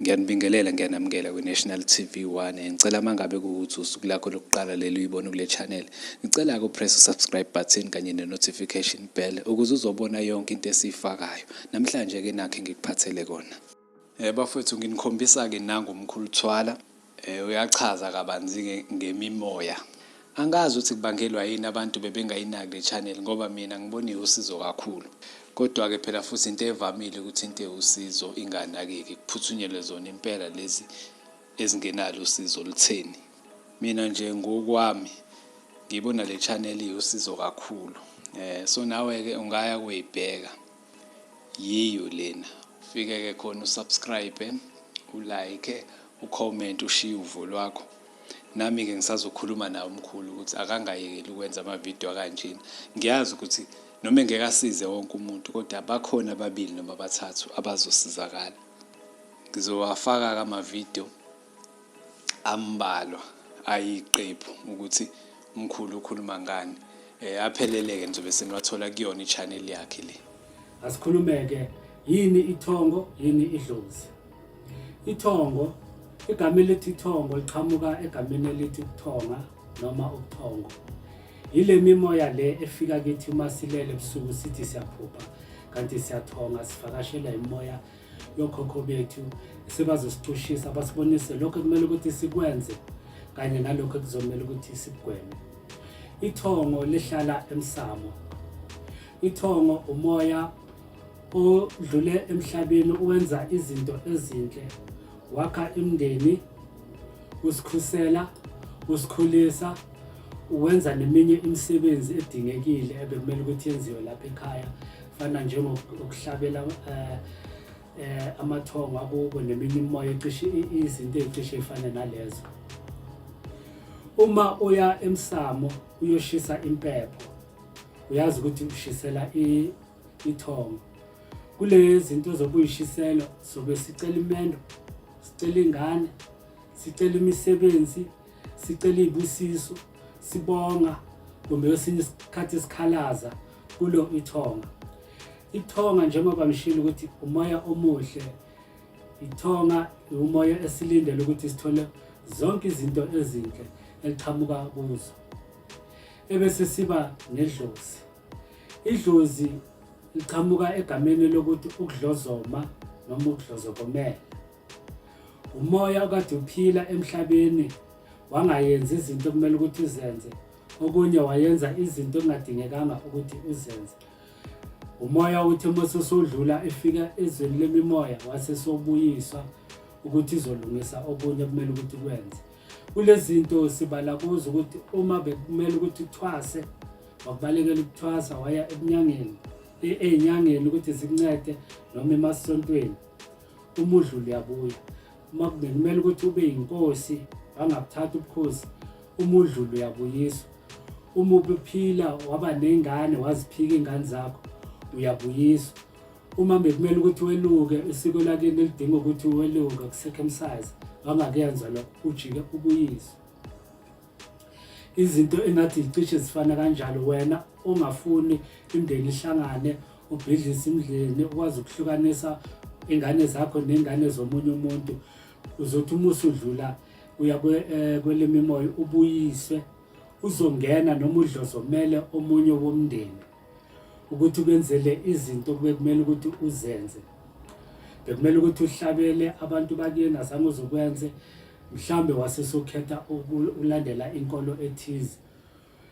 Ngiyanibingelela, ngiyanamukela kwi-National TV 1. Ngicela uma ngabe kuwukuthi usuku lakho lokuqala leli uyibona kule channel, ngicela-ke upress u-subscribe button kanye ne-notification bell ukuze uzobona yonke into esiyifakayo. Namhlanje-ke nakho engikuphathele kona. Bafowethu, nginikhombisa-ke nangu umkhulu Thwala. Uyachaza kabanzi-ke ngemimoya. Angazi ukuthi kubangelwa yini abantu bebengayinaki le channel ngoba mina ngibona iwusizo kakhulu. Kodwa-ke phela futhi into evamile ukuthi into ewusizo inganakeki, kuphuthunyelwe zona impela lezi ezingenalo usizo olutheni. Mina nje ngokwami ngibona le channel iwusizo kakhulu. So nawe-ke ungaya kuyibheka. Yiyo lena. Ufike-ke khona usubscribe, ulike, ucomment, ushiye uvo lwakho. Nami-ke ngisazokhuluma naye umkhulu ukuthi akangayekeli ukwenza amavidiyo akanjena. Ngiyazi ukuthi noma engeke asize wonke umuntu kodwa bakhona ababili noma abathathu abazosizakala. Ngizowafaka-ke amavidiyo ambalwa ayiqephu ukuthi umkhulu ukhuluma ngani. Aphelele-ke nizobe seniwathola kuyona i-channel yakhe le. Asikhulume-ke, yini ithongo, yini idlozi? Ithongo, igama elithi ithongo liqhamuka egameni elithi ukuthonga noma ubuthongo. Yile mimoya le efika kithi uma silele ebusuku sithi siyaphupha kanti siyathonga, sivakashela imimoya yokhokho bethu sebazosicushisa basibonise lokho ekumele ukuthi sikwenze kanye nalokho ekuzomele ukuthi sikugweme. Ithongo lihlala emsamo. Ithongo umoya odlule emhlabeni uwenza izinto ezinhle, wakha imndeni, usikhusela, usikhulisa, uwenza neminye imisebenzi edingekile ebekumele ukuthi yenziwe lapha ekhaya, fana njengokuhlabela amathongo akubo neminye imimoya ecishe izinto ezicishe ifane nalezo. Uma uya emsamo uyoshisa impepho, uyazi ukuthi ushisela ithongo. Kule zinto zokuyishisela sobe sicela imendo, sicela ingane, sicela imisebenzi, sicela izibusiso, sibonga kumbe kwesinye isikhathi sikhalaza kulo ithonga. Ithonga njengoba ngishilo ukuthi umoya omuhle, ithonga umoya esilindele ukuthi sithole zonke izinto ezinhle eliqhamuka kuzo. Ebese siba nedlozi. Idlozi liqhamuka egameni lokuthi ukudlozoma noma ukudlozokomela. Umoya okade uphila emhlabeni wangayenzi izinto okumele ukuthi uzenze, okunye wayenza izinto okungadingekanga ukuthi uzenze. Umoya uthi uma sesodlula efika ezweni lemimoya wase sobuyiswa ukuthi izolungisa okunye okumele ukuthi kwenze. Kulezi zinto sibala kuzo ukuthi uma bekumele ukuthi uthwase, wakubalekela ukuthwasa waya ebunyangeni, ey'nyangeni ukuthi zikuncede noma emasontweni, uma udlula uyabuya. Uma bekumele ukuthi ube yinkosi wangabuthatha ubukhosi, uma udlula uyabuyiswa. Uma ubuphila waba ney'ngane waziphika iy'ngane zakho, uyabuyiswa. Uma bekumele ukuthi weluke, isiko lakini lidinga ukuthi weluke ku-circumcise, wangakuyenza lokho, ujike ubuyiswe. Izinto engathi zicishe zifana kanjalo, wena ongafuni imndeni ihlangane, ubhidlise imndeni, ukwazi ukuhlukanisa ingane zakho ney'ngane zomunye umuntu, uzothi uma usudlula uya kwelemimoya ubuyiswe, uzongena noma udlozomele omunye womndeni ukuthi ukwenzele izinto bekumele ukuthi uzenze. Bekumele ukuthi uhlabele abantu bakini, azange uzokwenze, mhlambe wase sukhetha ukulandela inkolo ethize.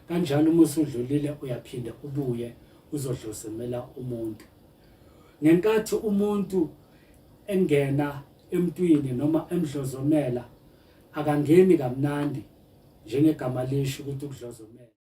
Kanjalo uma usudlulile uyaphinde ubuye uzodlozemela umuntu. Ngenkathi umuntu engena emntwini noma emdlozomela, akangeni kamnandi njengegama lisho ukuthi ukudlozomela.